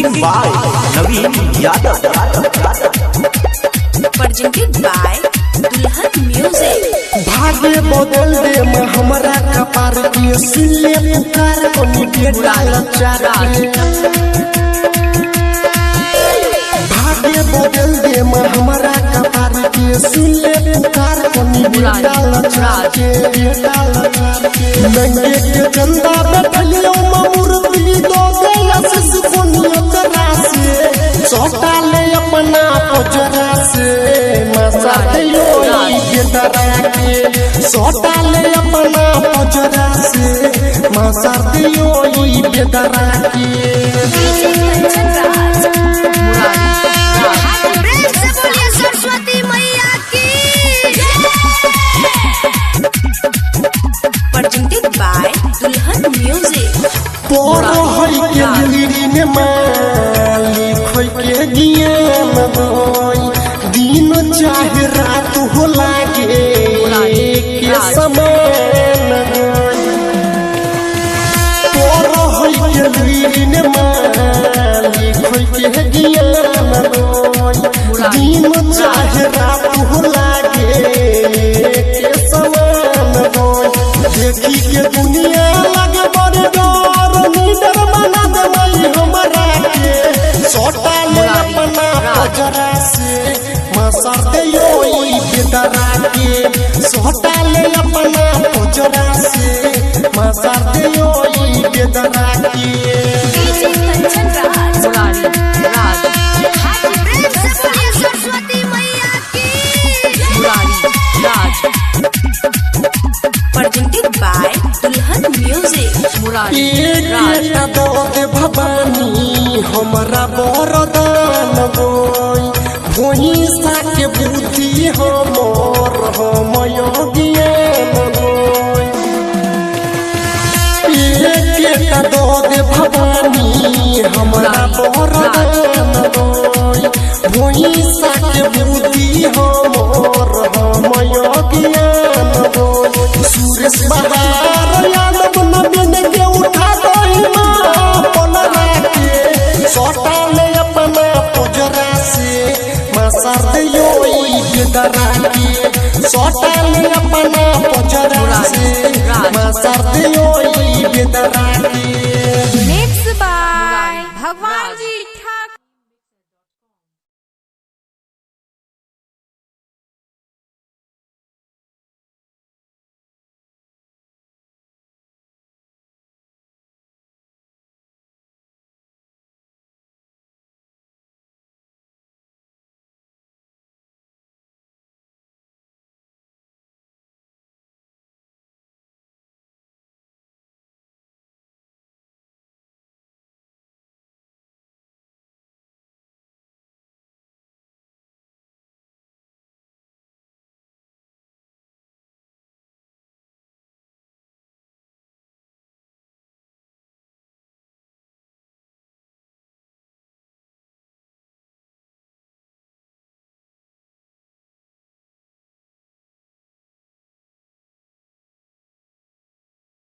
Singing by Naveen Yadav. Presented by Dulhan Music. भाग्य बदल दे माँ हमरा कपार के, सुन ले पुकार कोनी बेटा लाचार के। भाग्य बदल दे माँ हमरा कपार के, सुन ले पुकार कोनी बेटा लाचार के, बेटा लाचार के। नंगे के चंदा बैठलियो माँ मूर्ति दो दे आशीष कोनी ओकरा से, सौटा ले अपना पजरा से मसा दियो ई बेदरा के, सौटा ले अपना पजरा से मसा दियो ई बेदरा के। DJ Kanchan Raj. Murari Raj. प्रेम से बोलिए सरस्वती मैया की। Presented by Dulhan Music. पढ़ै के लीन मालिक होय के ज्ञान होय, दिन चाहे रात हो लागे के समान होय। पढ़ै के लीन मालिक होय के ज्ञान होय, दिन चाहे रात हो लागे के समान होय। देखी के दुनिया लागे बड़ डर, निडर बना दे माई हमरा के, सौटा ले अपना पजरा से मसर दियो ई बेदरा के, सौटा ले अपना पजरा से मसर दियो ई बेदरा के। DJ Kanchan Raj. Murari Raj. प्रेम से बोलिए सरस्वती मैया की। Murari Raj. Presented by Dulhan Music. Murari Raj. एक दौद भवानी हमरा वरदान गोई, भोइसा के बुद्धि हमर हम ज्ञान गोई। एक दौद भवानी हमरा वरदान गोई, भोइसा के बुद्धि हमर हम ज्ञान गोई। सुरेश बहार यादव नवीन के उठा दही माँ पलरा के, सौटा ले अपना पजरा से मसर दियो ई बेदरा के, सौटा ले अपना पजरा से मसर दियो ई बेदरा के।